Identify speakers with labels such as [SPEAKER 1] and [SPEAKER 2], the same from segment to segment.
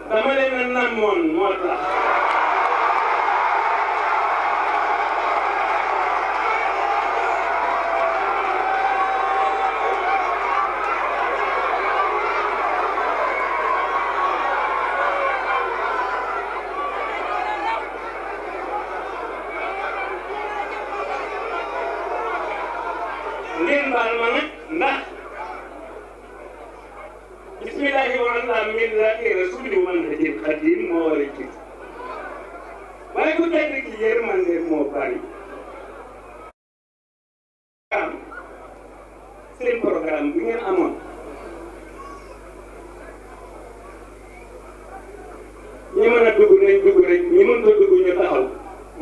[SPEAKER 1] dama leen a namoon moo tax ngeen baal ma nag ndax bismillahi wa ala millati rasuli man hajil xadim moo war a jiitu waaye ku tedd ki yërmande moo bari seen programme bi ngeen amoon ñi mën a dugg nañ dugg rek ñi mën ko dugg ñu taxaw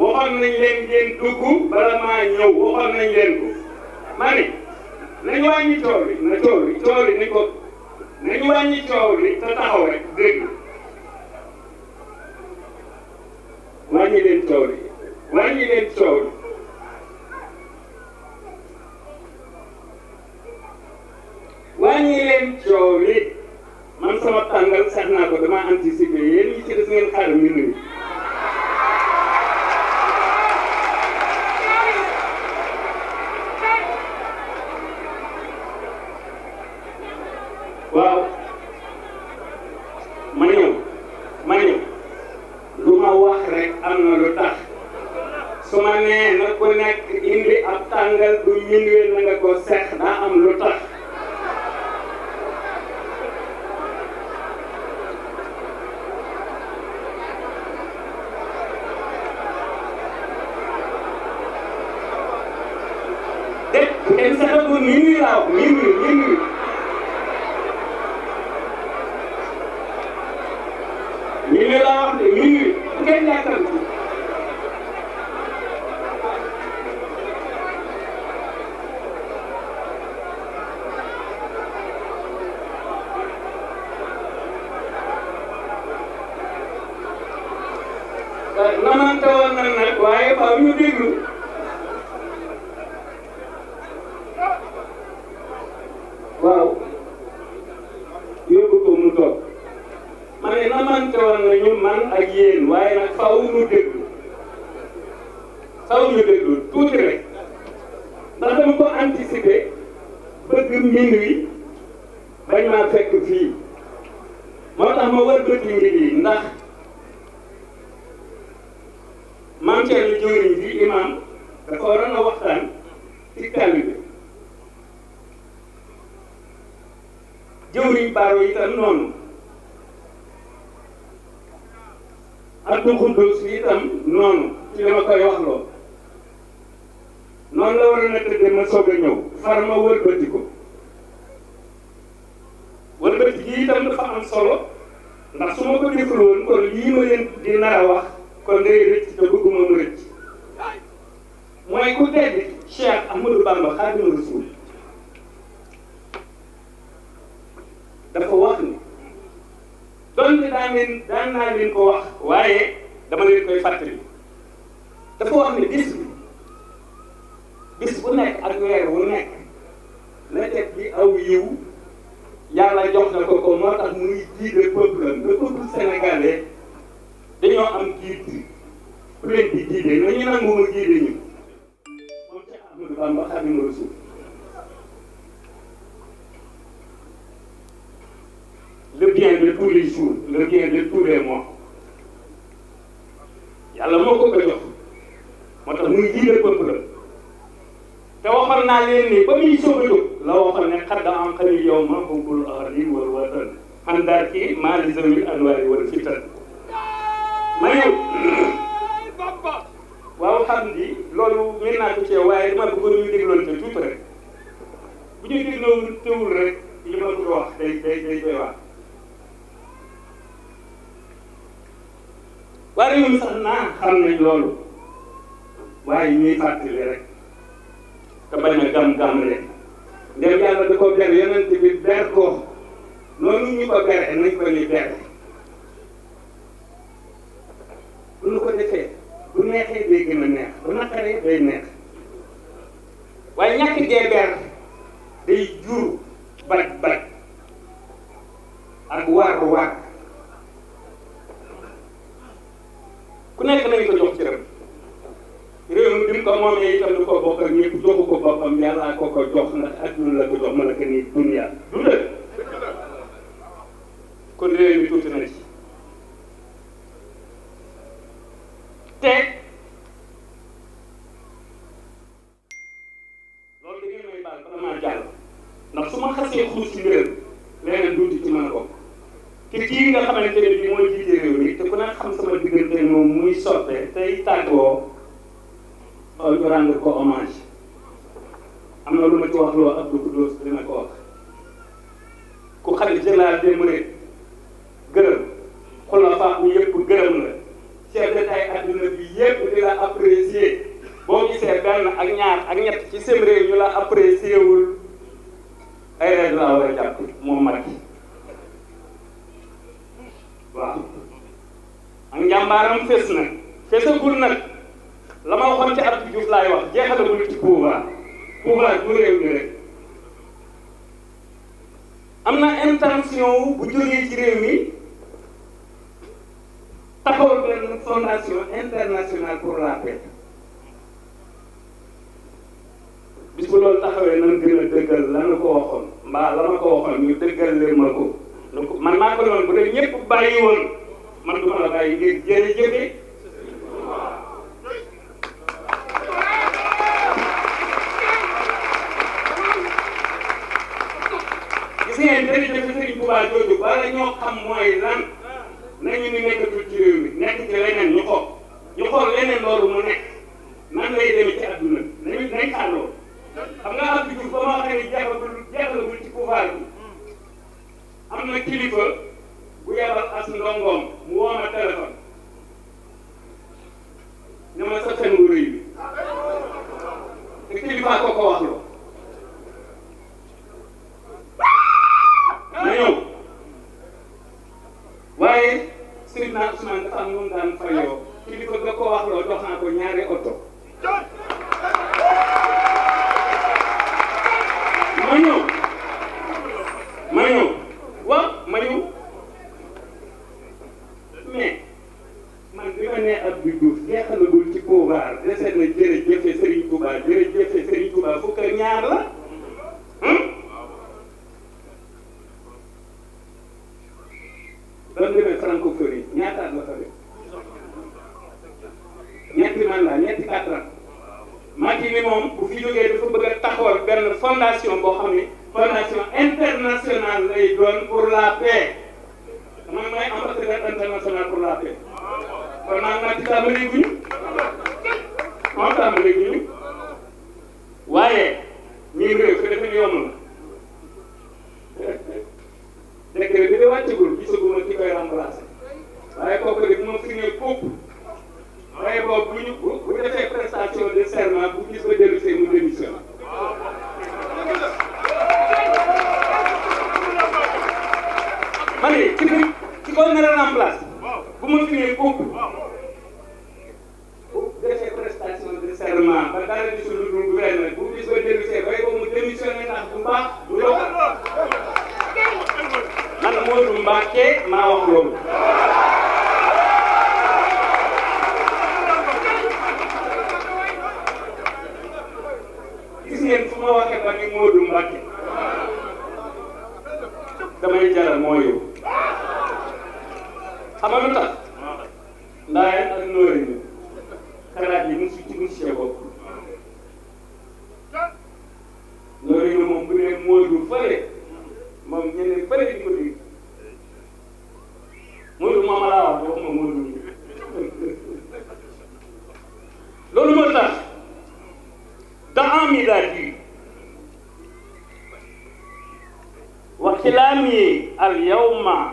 [SPEAKER 1] waxoon nañ leen ngeen dugg bala maa ñëw waxoon nañ leen ko ma ne nañu wàññi coow li na coow li ni ko nañu wàññi coow li te taxaw rek dégg wàññi leen coow li wàññi leen coow li wàññi leen coow li man sama tàngal sax naa ko dama anticiper yéen ñi ci des ngeen xaar minuit waaw ma ñëw lu ma wax rek am na lu tax su ma nee na ku nekk indi ab tàngal bu minuit na nga ko sex daa am lu tax dégg ngeen saxagul minuit laa wax minuit laa wax de minuit bu ngeen yaakaar ci namante woon na nag waaye faaw ñu déglu waaw yóbbu ko mu toog ma ne namante woon nañu man ak yéen waaye nag faaw ñu déglu tuuti rek ndax dama ko anticiper bëgg minuit bañ maa fekk fii moo tax ma war bëti mbir yi ndax maam Thierno jëwriñ bi imam dafa waroon a waxtaan ci taalibe jëwriñ Baro itam noonu Abdou Khoudous itam noonu ci li ma koy wax loo noonu la waroon a tëddee ma soog a ñëw far ma wëlbati ko wëlbati gi itam dafa am solo ndax su ma ko deful woon kon lii ma leen di nar a wax kon day rëcc te bëgguma mu rëcc mooy ku tedd Cheikh Ahmadou Bamba Xaadimu Rasuul dafa wax ni donte daan naa leen ko wax waaye dama leen koy fàttali dafa wax ni bis bu nekk ak weer wu nekk la teg bi aw yiw yàlla jox na ko moo tax muy guider peuple le peuple sénégalais dañoo am guide ku leen di guider nañu nangu ma guider ñu moom Cheikh Ahmadou Bamba Xaadimu Rasuul le bien de tous les jours le bien de tous les mois yàlla moo ko jox moo tax muy guider peuple te waxoon naa leen ni ba muy soog a jóg la waxoon ne xadda am xëy yow ma xubbul ardi wal watan àndaar ki maa li zawil anwaari wal fitan ma ñëw waaw xam di loolu mën naa ko ci waaye dama bëggoon ñu dégloon te tuuti rek bu ñu dégloo teewul rek li ma bëgg wax day doy wax waaye ñoom sax naa xam nañ loolu waaye ñuy fàttali rek te bañ a gam-gam rek ndem yàlla da ko ber yonent bi ber ko noonu ñu ko bere nañ ko ni bere bu ñu ko defee bu neexee day gën a neex bu naqaree day neex waaye ñàkk gee ber day jur bat ak waar nekk nañ ko jox cëram réew mi bi mu ko moomee itam du ko bokk ak ñëpp joxu ko boppam yàllaa ko ko jox ndax adduna la ko jox malaka ni dunya du dëgg kon réew mi tuuti na ci te loolu da ngeen may baal bala maa jàll ndax su ma xasee xuus ci mbiram leneen duuti ci mën a bokk te kii nga xamante ne bii mooy jiite réew mi te ku ne xam sama diggante moom muy soppe tey tàggoo ñu rendre ko hommage am na lu ma ci wax loo Abdou Koudous dina ko wax ku xalifa général des mourides gërëm xulafa bu yëpp gërëm la chef d'état yi adduna bi yëpp di la apprécier boo gisee benn ak ñaar ak ñett ci seen réew ñu la apprécier wul ay règle la war a jàpp moom Macky waaw ak njàmbaaram fés na fésagul nag la ma waxoon ci Abdou Diouf laay wax jeexalagul ci pouvoir bu réew mi rek am na intention bu jógee ci réew mi taxawal benn fondation internationale pour la paix bis bu loolu taxawee nan gën a dëggal la na ko waxoon mbaa la ma ko waxoon ñu dëggal leen ma ko donc man maa ko noonu bu dee ñëpp bàyyi woon man du ma la bàyyi ngir jërëjëfe gis ngeen jërëjëfe Serigne Touba jooju bala ñoo xam mooy lan nañu ni nekkatul ci réew mi nekk ci leneen ñu xool leneen loolu mu nekk nan lay demee ci adduna nañ xàlloo xam nga Abdou Diouf ba ma waxee ni jeexalagul ci pouvoir bi am na kilifa bu yebal as ndongoom mu woo ma téléphone ne ma sa fen wu rëy bi te kilifa ko wax loo ma ñëw waaye Seydina Ousmane dafa am nu daan fayoo kilifa ga ko wax loo jox naa ko ñaari oto ma ñëw waaw ma ñëw mais man bi ma nee Abdou Diouf jeexalagul ci pouvoir dese na jërëjëfe Serigne Touba jërëjëfe Serigne Touba fukk ak ñaar la ba mu demee francophonie ñaata at la fa def ñetti mandat ñetti 4 ans Macky ni moom bu fi jógee dafa bëgg a taxawal benn fondation boo xam ne fondation internationale lay doon pour la paix man may ambassadeur international pour la paix kon maa ngi ci tàmbali guñu on tàmbali guñu waaye ñun réew fi defe ni yomb na décret bi de wàccagul gisaguma ki koy remplacer waaye kooku de bu ma fi ne popp waaye boobu bu defee prestation de serment bu gis ba dellu see mu démission ma ne ci ko nar a remplacer bu ma fi ne popp bu defee prestation de serment ba dara di suñu dul gouvernement bu gis ba dellu see bay boobu mu démissionné ndax bu baax du doxal man Modou Mbacke maa wax loolu gis ngeen fu ma waxee ba ni Modou Mbacke damay jaral moo yow xam nga lu tax ndaayeen ak noori ni xalaat yi musu ci musu bopp noori ni moom bu ne Modou fële moom ñeneen bëri di ko dégg Modou moom laa wax waxuma Modou loolu moo tax dans midadi wa kilami al yawma